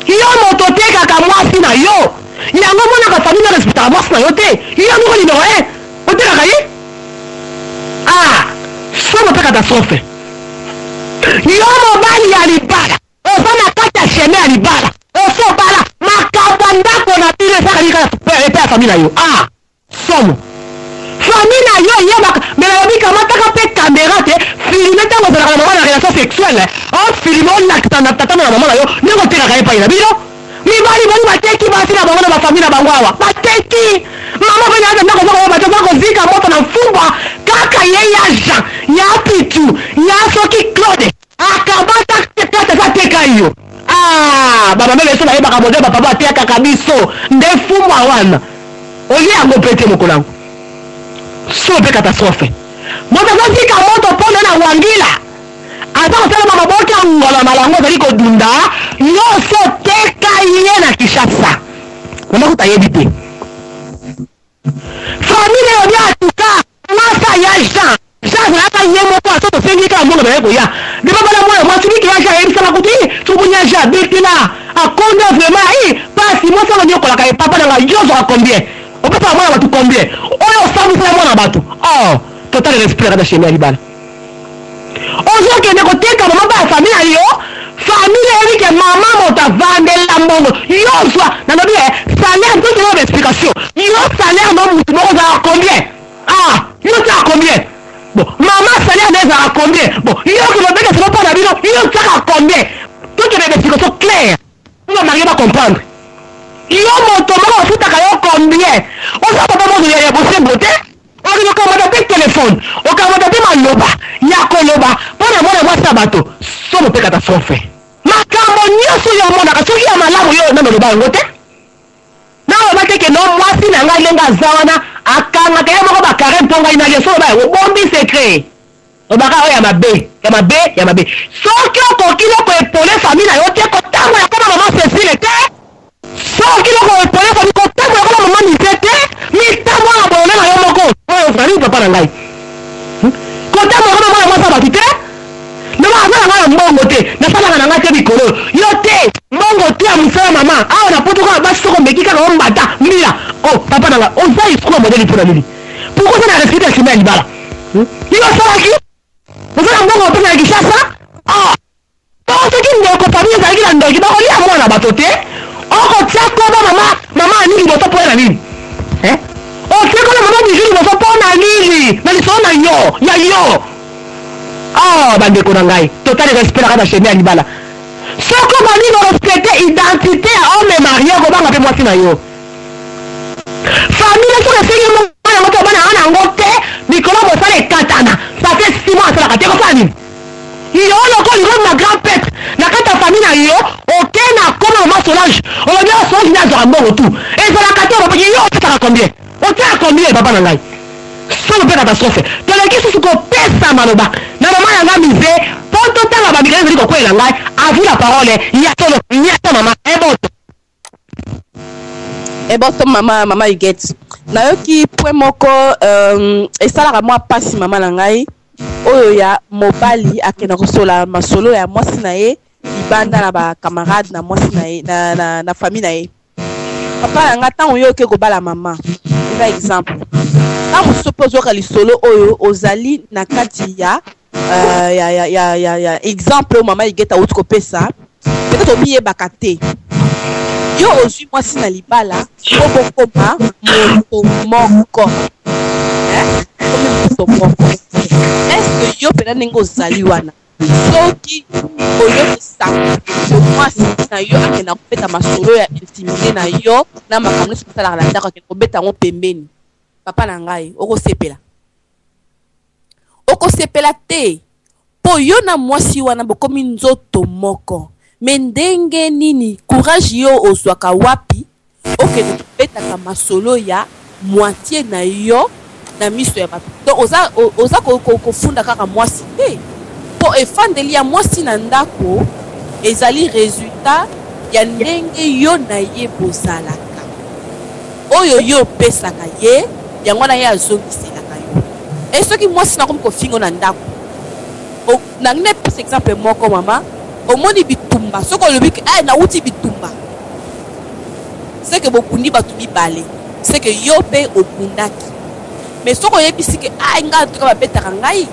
yo moto otekaka mwasi na yo yango omonaka famille na respectaka mwasi na yo te yo moko numero 1 otekaka ye ah somo mpe catastrophe yo mobali ya libala oza na kati ya chemin ya libala osi obala makambo ya ndako na bino ezaka nini kaka epai ya famille na yo ah Somo. Famille na yo eyebaka mais nalobi kamataka pe camera te filme tango ozalaka na mama na relation sexuelle o filme olakisa na tata na mama na yo ndenge otekaka ye epai na bino. Mibali boni bateki basi na bango na ba famille na bango awa bateki mama pe na ndako oza koyeba te oza kozika moto na mfumbwa kaka ye ya Jean ya Pitu ya soki Claude Akamata kata eza teka yo aah ba mama biso bayebaka modèle ba papa batekaka biso nde fumbwa wana olie yango pe te mokolo yango solo pe catastrophe moto azozika moto pona na wangila aza kosalema maboke ya ngolama yango azali kodunda yo osi oteka ye na Kinshasa. Mama kutu ayebi te. Famille elobi en tout cas mwasi ya Jean, Jean azalaka ye moko aso tosengi kaka mbongo baye koya. Depa bana mwana mwasi biki ya Jean ayebisaka kutu eh soki ya Jean abetela akonda vraiment eh pasi mwasi yango nyokolaka ye papa na ngai yo ozwaka combien? Opesaka mwana bato combien? Oyo osambwisaka mwana bato. Oh total respect kata chemin ya libala. Ozokende koteka mama ba famille na yo, famille eyebi ke mama moto avandela mbongo yo ozwa nalobi eh, salaire tokende ba explication yo salaire no mutu moko ozalaka combien? Ah yo otiaka combien? Bon mama salaire na ezalaka combien? Bon yo okende obeta solo mpo na bino yo otiaka combien? Tokende ba explication claire mpo ba marie ba comprendre. Yo moto moko bafutaka yo combien? Oza papa moko ya bosembo te? Okende okamata te telephone, okamata te maloba ya koloba mpo na mwana mwasi ya bato, somo mpe catastrophe. Makambo nionso yo omonaka soki ya malamu yo nanu oloba yango te. Naloba te ke non mwasi na ngai ndenge aza wana akangaka ye moko ba careme mpo ngai nalia, soki oloba yango obombi secret. Lobaka oyo ya mabe, ya mabe, ya mabe. Soki okoki no ko epauler famille na yo te, kotambola koma maman Cecile te. Soki no ko epauler famille, kotambola koma maman Mise te. Mitambola na bolole na yo moko. Oyo ozali papa na ngai. Kotambola koma mwana mwasi ya bato te. Loba aza na ngai na mbongo te, nasalaka na ngai te mikolo. Yo te, mbongo te ya mosala mama. Awa na poto kaka basi soki omeki kaka ombata mbila. Oh papa na ngai, oza escroc modèle mpo na nini? Pourquoi oza na respect ya chemin ya libala? Yo osalaki? Oza na mbongo opesa na Kinshasa? Ah! Bongo soki ndeko famille ezalaki na ndoki bakolia mwana bato te? Okotia koba mama mama Annie liboso mpo na nini? Eh? Otie koba mama Bijou liboso mpo na nini? Na lisolo na yo, ya yo. Ah, bandeko na ngai, total respect na kati ya chemin ya libala. Soki obandi ko respecter identite ya homme marié, okobanga mpe mwasi na yo. Famille soki esengi mwana yango to bana na yango te mikolo mosala ekatana ça fait 6 mois asalaka te kosala nini yo lokola olingi obima grand prêtre na kati ya famille na yo oke na koma mama Solange olobi oh Solange nde azwaka mbongo tout ezalaka te olobi yo opesaka combien otiaka combien papa na ngai solo mpe catastrophe toleki susu kopesa maloba na mama na ngai mise mpo totanga bamikanda ezali kokwela ngai à vous la parole ya solo nyata mama eboto. Eboto mama mama Huguette nayoki point moko euh, esalaka mwa pasi mama na ngai oyo ya mobali akenda kosola masolo ya mwasi na ye libanda na ba camarade na mwasi na ye na, na, na famille na ye papa na ngai ntango yo oke kobala mama eza exemple ntango mosusu mpe ozwaka lisolo oyo ozali na kati ya euh, ya, ya, ya, ya, ya exemple oyo mama Huguette awuti kopesa peut-être omiyebaka te yo ozwi mwasi na libala mpo bokoma moto moko eh? Komi moto moko est-ce yo mpena ndenge ozali wana soki oyoki sango mwasi na yo akenda kobeta masolo ya intimité na yo na makambo nyonso osalaka na ndako akenda kobeta yango pembeni papa na ngai okosepela Okosepela te po yo na mwasi wana bokomi nzoto moko mais ndenge nini courage yo ozwaka wapi okende kobetaka masolo ya moitie na yo na miso ya batu donc oza oza kofunda kaka mwasi te po efandeli ya mwasi na ndako ezali resultat ya ndenge yo na ye bozalaka oyo yo opesaka ye yango wana ye azongiselaka yo e soki mwasi na akomi kofinga yo na ndako na ngai napesa exemple moko mama omoni bitumba soki olobi ke eh, nauti bitumba seke bobundi bato mibale seke yo mpe obundaki mais soki oyebisi ke ah, ngai antuka babetaka ngai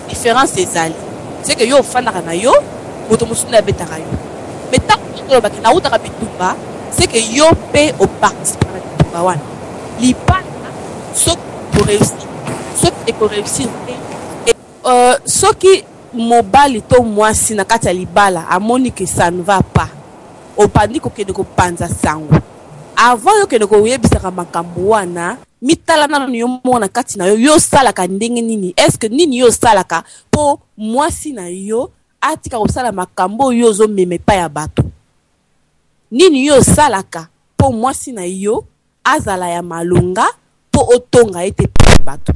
différence ezali seke yo ofandaka na yo moto mosusu nde abetaka yo mais ntango olobaki nautaka bitumba seke yo mpe oparticipaka na bitumba wana Libala soki eko reussir soki eko reussir te euh, soki mobali to mwasi na kati ya libala amoni que ça ne va pas obandi kokende kopanza sango avant yo okende koyebisaka makambo wana mitala nanu yo moko na kati na yo yo osalaka ndenge nini est ce que nini yo osalaka po mwasi na yo atika kosala makambo oyo yo ozomema epai ya bato nini yo osalaka po mwasi na yo azala ya malonga po otonga ye te epai ya bato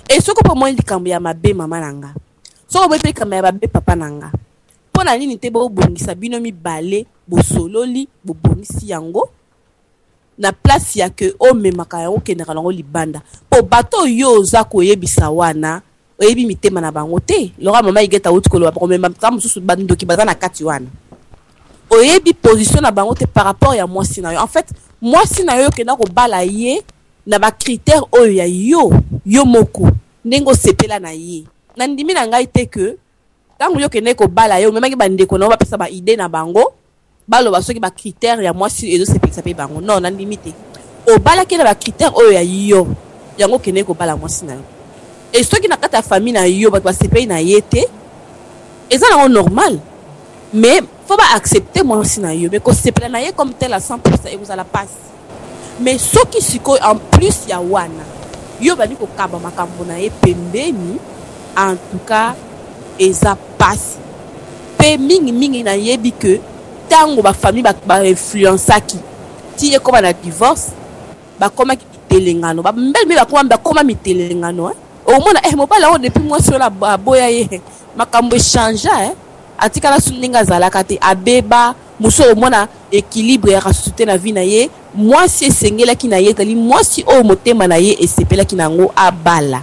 e soki mpe omoni likambo ya mabe mama na nga soki omoni mpe likambo ya mabe papa na nga mpo na nini te bobongisa bino mibale bosololi bobongisi yango Na place ya que omemaka yango okendaka nango libanda po bato oyo yo oza koyebisa wana oyebi mitema na bango te lokola mama Huguette awuti koloba bakomema tango mosusu ba ndoki baza na kati wana oyebi position na bango te par rapport ya mwasi na yo en fait mwasi na yo okenda kobala ye na ba critères oyo ya yo yo moko ndenge osepela na ye na ndimi na ngai te que Tango yo okendaki kobala ye omemaki ba ndeko na yo bapesa ba idees na bango baloba soki ba critères ya mwasi ezo sepelisa pe bango non na ndimi te obalaki ye na ba critères oyo ya yo yango okendaki kobala mwasi na yo et soki na kati ya famille na yo bato basepeli na ye te eza nango normal mais faut ba accepter mwasi na yo mais kosepela na ye comme tel à 100% ekozala pasi mais soki sikoyo en plus ya wana yo obandi kokaba makambo na ye pembeni En tout cas eza pasi pe mingi mingi na yebi que tango ba famille ba influencaki ti ekoma na divorce bakomaki mitelengano ba mibali pe bakoma bakoma mitelengano hein okomona eh mobali yango depuis mwasi wana aboya ye makambo echangea hein atikala su ndenge azalaka te abeba mosusu okomona equilibre eyaka susu te na vie na ye mwasi esengelaki na ye ezali mwasi oyo motema na ye esepelaki na yango abala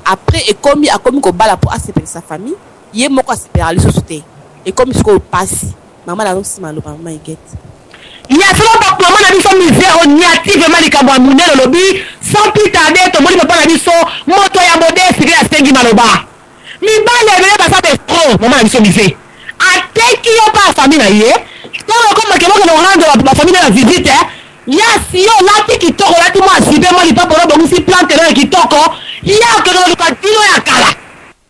Après ekomi akomi kobala po asepelisa famille ye moko asepelaka lisusu te ekomi sikoyo pasi mama nazo sima loba mama Huguette. Ya solo ba maman na biso misère oniati vraiment likambo ya munene olobi sans plus tarder tomoni papa na biso moto ya modeste nde asengi maloba mibali ebele baza ba escroc maman na biso mise ateki yo pa famille na ye tango ekoma ke bokende ko rendre ba famille na visite Yas yo olati kitoko olati mua jupe mua lipapa oyo obongisi plante nayo kitoko ye akende koluka dino ya kala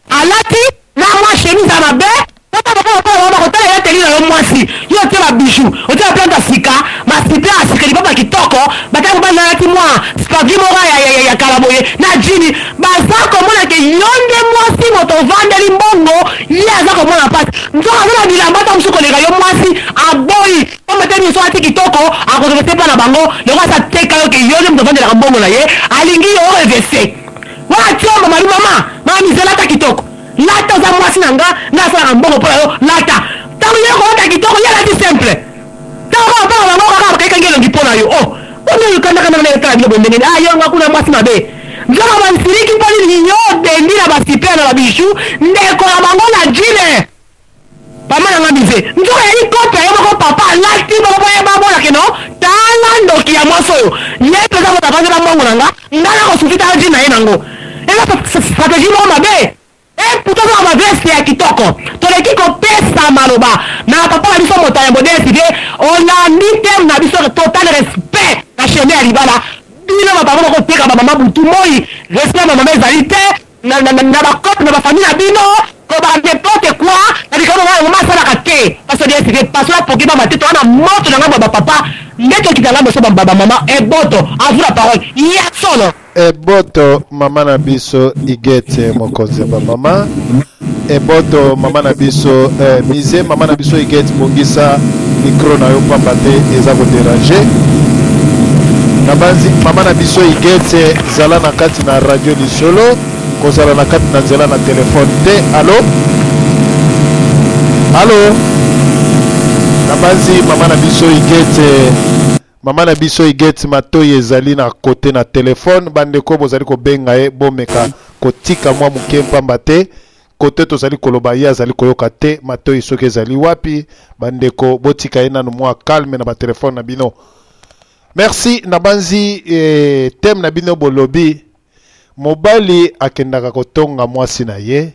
alati na mua chemise ya mabe papa papa papa bango bakotala elateli na yo muasi yo otie ba bijoux otie ba plante ya sika ba jupe ya sika lipapa kitoko batala mobali nayo alati mua spagui moko ya, ya, ya, ya kala boye na jini baza komona ke yo nde muasi moto ovandeli mbongo ye aza komona pasi nzoka aza na bilamba ata mosusu koleka yo muasi aboyi Pamba te miso alati kitoko akozonga te epai na bango, lokola asi ateka yo ke yo nde moto ovandelaka mbongo na ye, alingi yo o revese. Wana tiombo mabi mama, mama mise lata kitoko, lata oza mwasi na nga, nga nasalaka mbongo mpo na yo, lata. Tango yo okolata kitoko, ye alati simple. Tango kaka mpaka bango kaka bakangi elongi mpo na yo. Oh, boni oyo kanda kanda na tala bino boye ndenge nini? Ah, yo nga kuna mwasi mabe. Nzoka basiliki mpo nini yo odendi na ba super na ba bijoux, ndeko na bango na jine. Mama na nga bize nzoka ezali cope ya ye moko papa alati moko po ye ba mona ke non tala ndoki ya mwasi oyo ye penza moto avandi na mbongo na nga nga nako souffrir tala jean na ye nango eza strategie moko mabe et pourtant aza na ba veste ya kitoko toleki kopesa maloba na papa na biso moto ya yambo DSV olandi thème na biso total respect na chemin ya libala bino ba papa bokoteka ba mama butu moyi respect ya ba mama ezali te na na na ba coop na ba famille na bino kobaka n'importe quoi na likambo nga yango asalaka te parce que DSV pasola poke ba mate to na moto na ngambo ya ba papa nde tokita ngambo so ba ba mama eboto à vous la parole ya solo. Eboto mama na biso Huguette mokonzi ya ba mama Eboto mama na biso eh, mise mama na biso Huguette bongisa micro na yo pamba te eza ko deranger nabanzi mama na biso Huguette zala na kati na radio lisolo kozala na kati na nzela na telefone te alo alo nabanzi mama na biso Huguette mama na biso Huguette matoi ezali na kote na telefone bandeko bozali kobenga ye bomeka kotika mwa moke mpamba te kote tozali koloba ye azali koyoka te matoi soki ezali wapi bandeko botika ye nanu mwa calme na batelefone na bino Merci nabanzi eh, thème na bino bolobi mobali akendaka kotonga mwasi na ye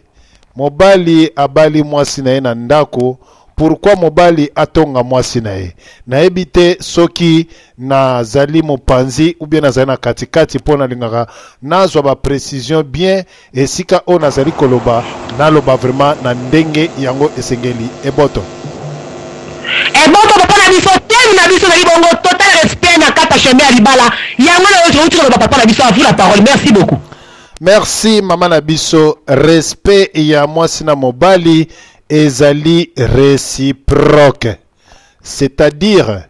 mobali abali mwasi na ye na ndako pourquoi mobali atonga mwasi na ye nayebi te soki nazali mopanzi ou bien nazali na katikati mpo nalingaka nazwa ba precision bien esika oyo nazali koloba naloba vraiment na ndenge yango esengeli eboto. Eboto papa na biso thème na biso ezali bongo total respect na kati ya chemin ya libala yango na owuti koloba papa na biso à vous la parole merci beaucoup. Merci mama na biso respect ya mwasi na mobali ezali reciproque c'est-à-dire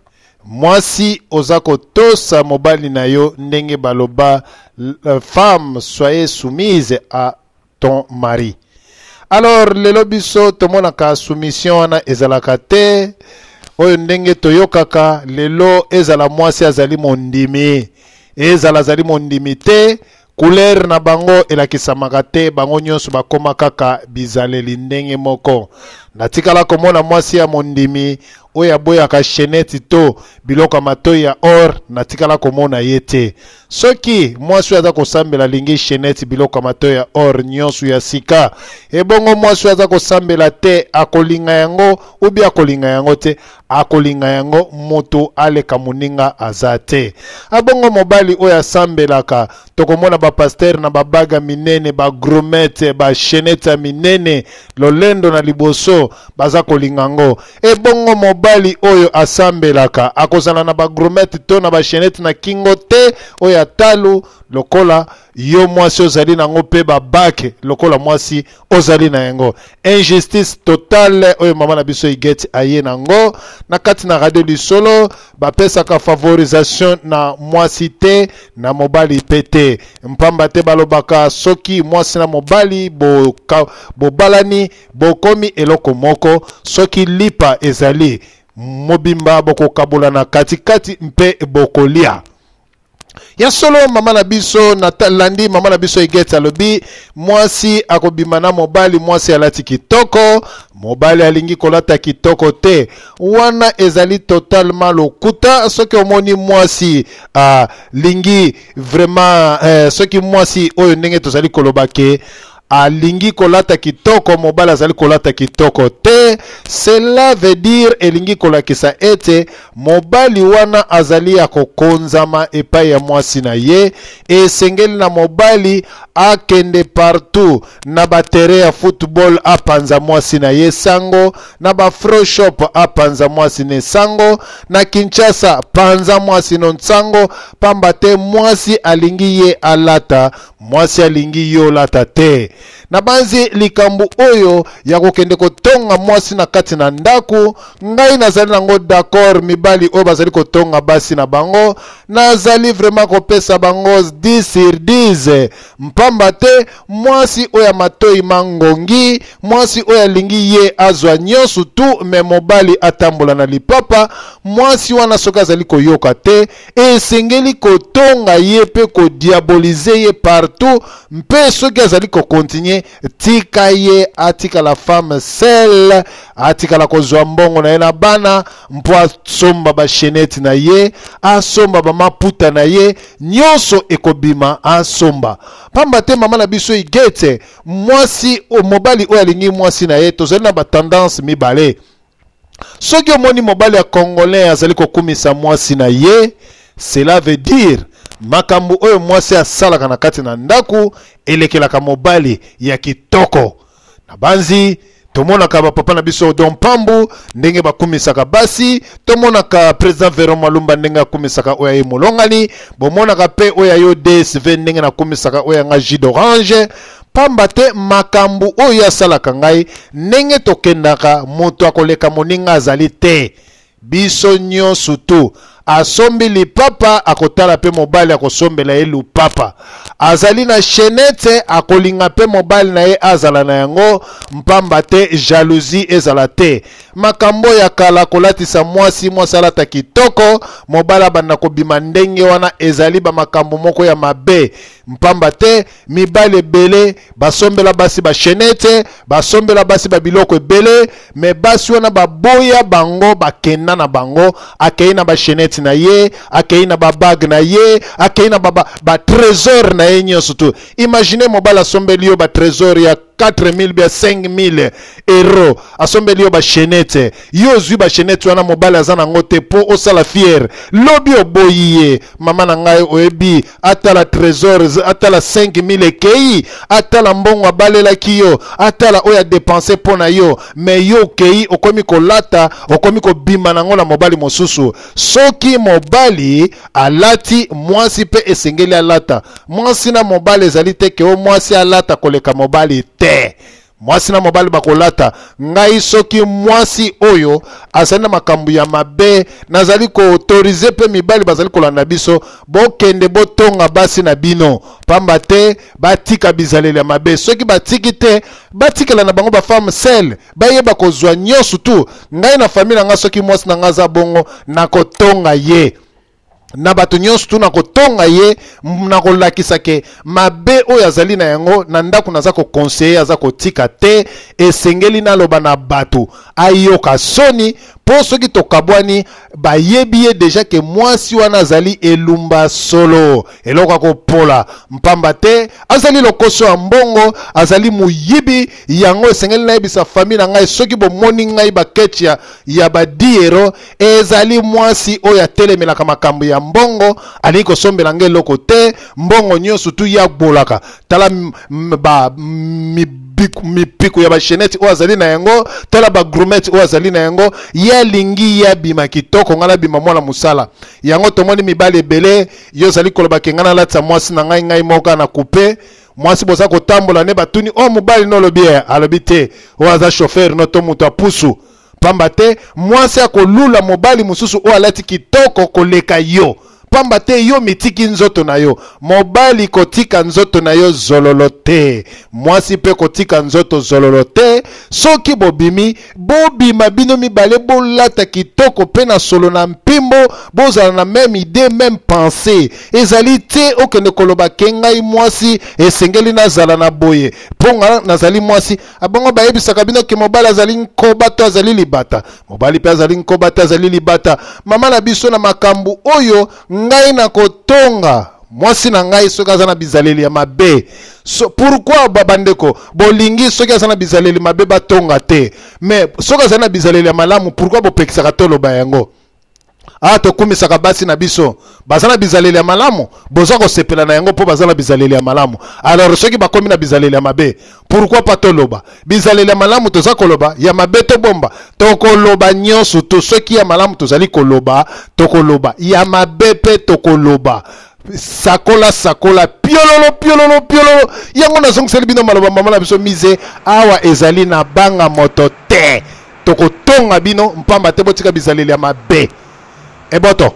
Mwasi oza kotosa mobali na yo ndenge baloba femme soyez soumise à ton mari. Alors lelo biso tomonaka soumission wana ezalaka te. Oyo ndenge toyokaka lelo, ezala mwasi azali mondimi, ezala azali mondimi te, couleur na bango elakisamaka te, bango nyonso bakoma kaka bizaleli ndenge moko. Natikala komona mwasi ya mondimi oyo aboyaka chaînette to biloko ya matoi ya or, natikala komona ye te. Soki mwasi oyo aza kosambela alingi chaînette, biloko ya matoi ya or nyonso ya sika, ebongo mwasi oyo aza kosambela te akolinga yango ubi akolinga yango te? Akolinga yango, moto aleka moninga aza te. Abongo mobali oyo asambelaka, tokomona bapastere na babaga minene, bagromete, bachenete ya minene, lolendo na liboso, baza kolinga yango. Ebongo mobali oyo asambelaka akozala na bagromete to na bachenete na kingo te, oyo atalu lokola yo mwasi ozali nango, mpe babake lokola mwasi ozali na yango. Injustice totale oyo mama na biso Igeti aye nango na kati na Radio Lisolo. Bapesaka favorisation na mwasi te, na mobali mpe te, mpamba te balobaka soki mwasi na mobali bobalani, bokomi eloko moko. Soki lipa ezali mobimba, bokokabolana katikati mpe bokolia. Ya solo, mama na biso nalandi mama na biso Igeti alobi mwasi akobima na mobali, mwasi alati kitoko, mobali alingi kolata kitoko te. Wana ezali totalement lokuta. Soki omoni mwasi alingi vraiment soki mwasi oyo ndenge tozali koloba ke alingi kolata kitoko, mobali azali kolata kitoko te, cela veut dire, elingi kolakisa ete mobali wana azali ya kokonzama epai ya mwasi na ye. Esengeli na mobali akende partout, na baterrain ya football apanza mwasi na ye sango, na bafro shop apanza mwasi ne sango, na Kinshasa panza mwasi no nsango, pamba te mwasi alingi ye alata, mwasi alingi yo olata te. Nabanzi likambo oyo ya kokende kotonga mwasi na kati na ndako, ngai nazali nango d'accord. Mibali oyo bazali kotonga basi na bango, nazali vraiment kopesa bango 10 sur 10, mpamba te mwasi oyo ya matoi mangongi, mwasi oyo alingi ye azwa nyonso tu, me mobali atambola na lipapa, mwasi wana soki azali koyoka te, esengeli kotonga ye mpe kodiabolize ye partout. Mpe soki azali kokontinue, tika ye atikala femme seule, atikala kozwa mbongo na ye na bana mpo asomba bashenete na ye, asomba bamaputa na ye nyonso ekobima, asomba. Pamba te mama na biso Igete, mwasi, mobali oyo alingi mwasi na ye, tozali na batendance mibale. Soki omoni mobali ya congolais azali kokumisa mwasi na ye, cela veut dire makambo oyo mwasi asalaka na kati na ndako elekelaka mobali ya kitoko. Na banzi tomonaka bapapa na biso Odon Pambu ndenge bakumisaka basi, tomonaka président Veron Malumba ndenge akumisaka oyo aye molongani, bomonaka mpe oyo ayo DSV ndenge nakumisaka oyo yanga jus d'orange, pamba te makambo oyo asalaka ngai, ndenge tokendaka, moto akoleka moninga azali te, biso nyonso tu. Asombi lipapa, akotala mpe mobali akosombela ye lupapa. Azali na chenete, akolinga mpe mobali na ye azala na yango, mpamba te jalousie ezala te. Makambo ya kala, kolatisa mwasi, mwasi alata kitoko, mobali abanda kobima ndenge wana, ezali bamakambo moko ya mabe, mpamba te mibali ebele basombela basi bashenete, basombela basi babiloko ebele, me basi wana baboya bango, bakenda na bango. Akei na bashenete na ye, akei na babage na ye, akei na batrésor ba na ye nyonso tu. Imagine mobali asombeli yo batrésor ya 4000 bia 5000 euro, asombeli yo bashenete, yo ozwi bashenete wana, mobali aza nango te, mpo osala fiere, lobi oboyi ye. Mama na ngai, oyebi, atala trésor, atala 5000 ekei, atala mbongo abalelaki yo, atala oyo adepense mpo na yo, me yo okei, okomi kolata, okomi kobima nango na mobali mosusu. Soki mobali alati, mwasi mpe esengeli alata. Mwasi na mobali ezali te ke o mwasi alata koleka mobali te. Mwasi na mobali bakolata. Ngai soki mwasi oyo azali na makambo ya mabe, nazali ko autoriser pe mibali bazali kolanda biso, bokende botonga basi na bino, pamba te batika bizaleli ya mabe. Soki batiki te, batikela na bango ba femme seule, bayeba kozwa nyonso tu. Ngai na famille na ngai, soki mwasi na ngai aza bongo, nakotonga ye na bato nyonso tu, nakotonga ye, nakolakisa ke mabe oyo azali na yango na ndako, naza kokonseye, aza kotika te. Esengeli naloba na bato ayoka soni, mpo soki tokabwani, bayebi ye deja ke mwasi wana azali elumba solo, eloko ya kopola mpamba te, azali lokoso ya mbongo, azali moyibi. Yango esengeli nayebisa famille na ngai, soki bomoni ngai baketch ya badiero, ezali mwasi oyo atelemelaka makambo ya mbongo, alingi kosombela ngai eloko te, mbongo nyonso tu ye agbolaka. Tala ba mipiku ya bachenete oyo azali na yango, tala bagrumete oyo azali na yango, ye alingi ye abima kitoko, ngai nabima mwana mosala. Yango tomoni mibali ebele, yo ozali koloba ke ngai nalatisa mwasi na ngai, ngai moko na coupe mwasi, boza kotambola ne batuni o mobali no olobi ye, alobi te oyo aza chauffeur no to moto apusu, pamba te mwasi akolula mobali mosusu oyo alati kitoko koleka yo, pamba te yo mitiki nzoto na yo. Mobali kotika nzoto na yo zololo te, mwasi mpe kotika nzoto zololo te. Soki bobimi, bobima bino mibale, bolata kitoko mpe na solo na mpimbo, bozala na meme idée, meme pensée. Ezali te okende koloba ke ngai mwasi esengeli nazala na boye mpo nga nazali mwasi. Abongo bayebisaka bino ke mobali azali nkoba to azali libata, mobali mpe azali nkoba te, azali libata. Mama na biso, na makambo oyo ngai nakotonga mwasi na ngai soki aza na bizaleli ya mabe. So, pourquoi bandeko bolingi soki aza na bizaleli mabe batonga te, mais soki azali na bizaleli ya malamu, pourquoi bopekisaka toloba yango? Awa tokumisaka basi na biso baza na bizaleli ya malamu, boza kosepela na yango mpo baza na bizaleli ya malamu. Alors soki bakomi na bizaleli ya mabe, pourquoi pas toloba bizaleli ya malamu? Toza koloba ya mabe, tobomba? Tokoloba nyonso to. Soki ya malamu tozali koloba, tokoloba ya mabe mpe tokoloba. Sakola sakola, piololo piololo piololo. Yango nazongiseli bino maloba mama na biso mise awa, ezali na banga moto te, tokotonga bino mpamba te botika bizaleli ya mabe. Eboto.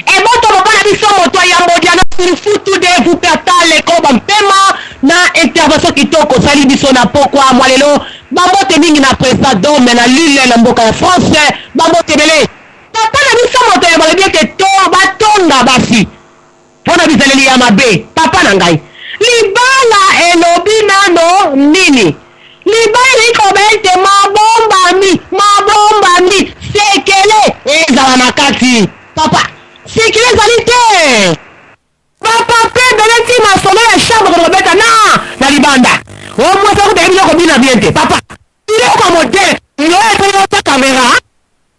Eboto, papa na biso moto ya yambo Diana Sirifutu de Wuppertal, koba mpema na intervention kitoko osali biso na pokwa mwa lelo. Bambote mingi na président Dome na Lille na mboka ya France, bambote ebele. Papa na biso moto ya balobi ete to batonga basi mpo na bizaleli ya mabe. Papa na ngai, libala elobi nano nini? Libala elingi koloba ete mabombami, mabombami, sekele ezala na kati. Papa, sekele ezali te. Bapapa ebele ti masolo ya chambre kobeta na libanda. O mwasi akutaki biloko bina bien te. Papa, biloko modele yo esengeli otia kamera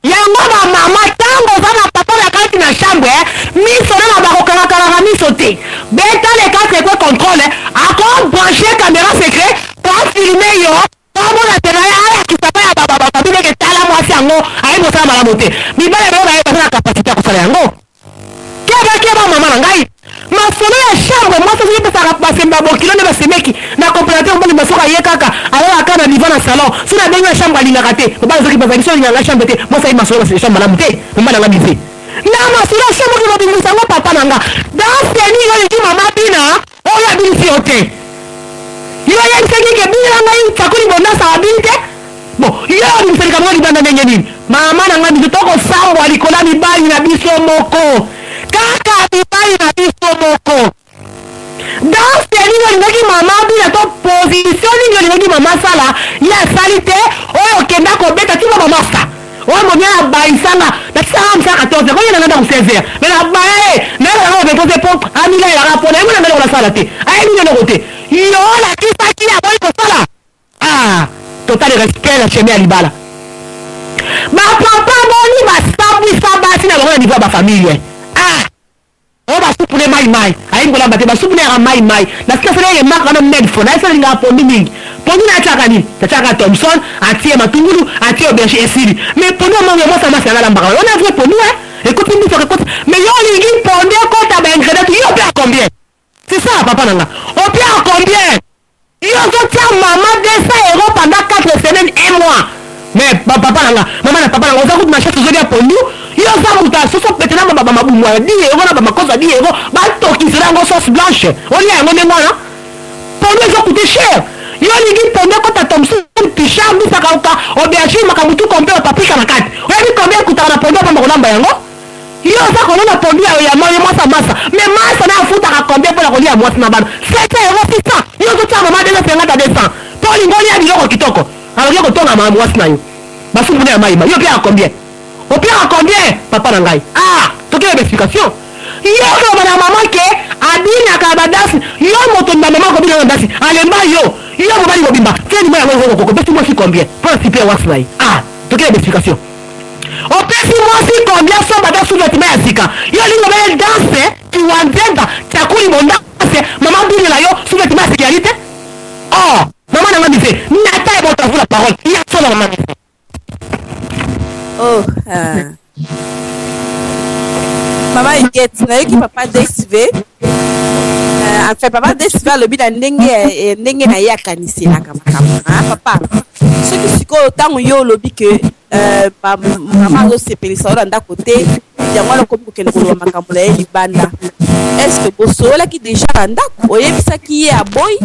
yango. Ba mama, ntango oza na papa na kati na chambre, miso na bakokangakangaka miso te. Beta le 4 ekwe contrôle, akobranche caméra secret po afilme yo, amona te na ye, alakisa pa ya bababababineke: tala mwasi yango ayebi kosala malamu te. Mibale bango bayebi, baza na capacité ya kosala yango. Keba keba, mama na ngai, masolo ya chambre, mwasi soki epesaka basemba bokilo nde basemeki na comprendre te. Mobali basoki aye kaka alalaka na divan na salon, soki nabengi na chambre alingaka te. Mobali soki bazali so alingaka chambre te, mwasi ayi masolo ya chambre malamu te. Mama na nga bize na masolo ya chambre oki kobimisa yango. Papa na nga, danse nini olingi mama bina oyo abimisi yo te? Yo oyebisaki ke binela ngai sakoli bondasa, abini te. Bon, yo obimisa likambo ngo libanda ndenge nini? Mama na ngai, biso tokosambwa likolo ya mibali na biso moko, kaka mibali na biso moko. Danse nini olingaki mama bina to position nini olingaki mama asala ye asali te? Oyo okenda kobeta tima bamasta oyo momi abayisanga, natisanga mosala 14, koye nanga ndako 16 heures, me nabaya ye, nayelaka ngo 23 mpo amilayelaka mpo nayebi nanga eloko nasala te, ayebi eloko te. Yo olakisaki, aboyi kosala. Ah, total respect na chemin ya libala. Bapapa boni basambwisa basi na bango na niveau ya bafamilie? Ah, oyo basupu ne mai mai, ayebi kolamba te, basupu ne yaka mai mai. Na sika sala ye maka na medfo na yesala lingaka pondu mingi. Pondu na atiaka nini? Atiaka Thomson, atie matungulu, atie aubergine, esili. Mais pondu ya mango ya mwasi ya masi alambaka wana vrai pondu eh, ekoti mbisi ekoti. Mais yo olingi pondu ekota ba ingrédients, yo mpe ya combien? C'est ça, papa na nga, opia combien? Yo ozotia mama 200 euros pendant 4 semaines, 1 mois. Mais ba papa na nga, mama na papa na nga, oza kutu na chance ozolia pondu. Yo oza moto ya soso pete na ba mabumu ya 10 euros na ba makoso ya 10 euros, batokisela yango sauce blanche. Olia yango ndenge wana? Pondu ezo coûter cher. Yo olingi pondu ekota Thomson, Pichard, mbisa kauka, aubergine, makambo tout complet, ba paprika na kati. Oyebi combien ekutaka na pondu ya pamba kolamba yango? Yo oza kolona pondu ya ya mwasi ya masa mais masa naye afutaka combien pona kolia mwasi na bana 700 euros 600 yo ozo tia mama 250 à 200 po olingi olia biloko kitoko aloki kotonga ma mwasi na yo ba supu na ya mayi mayi yo opiaka combien opiaka combien papa na ngai ah tokende ba explication yo okoloba na maman ke abinaka ba danse yo moto na maman akobina na danse alemba yo yo mobali mobimba fin du mois yango okoko opesi mwasi combien pona super wax na ye ah tokende ba explication. Opesi mwasi combien asomba ata sous vetement ya sika? Yo olingi obele danse kiwanzenza chakuli bondanse maman binela yo sous vetement ya sika eyali te? Oh maman na nga mise nata eboto à vous la parole ya solo maman mise. Oh ah. Mama Huguette, nayoki papa DSV. Euh, enfin papa DSV alobi na ndenge eh, ndenge na ye akaniselaka makambo. Ah papa, soki sikoyo ntango yo olobi que Euh, mama azosepelisa yo na ndako te yango wana okomi kokende koloba makambo na ye libanda est ce que bosololaki deja na ndako oyebisaki ye aboyi?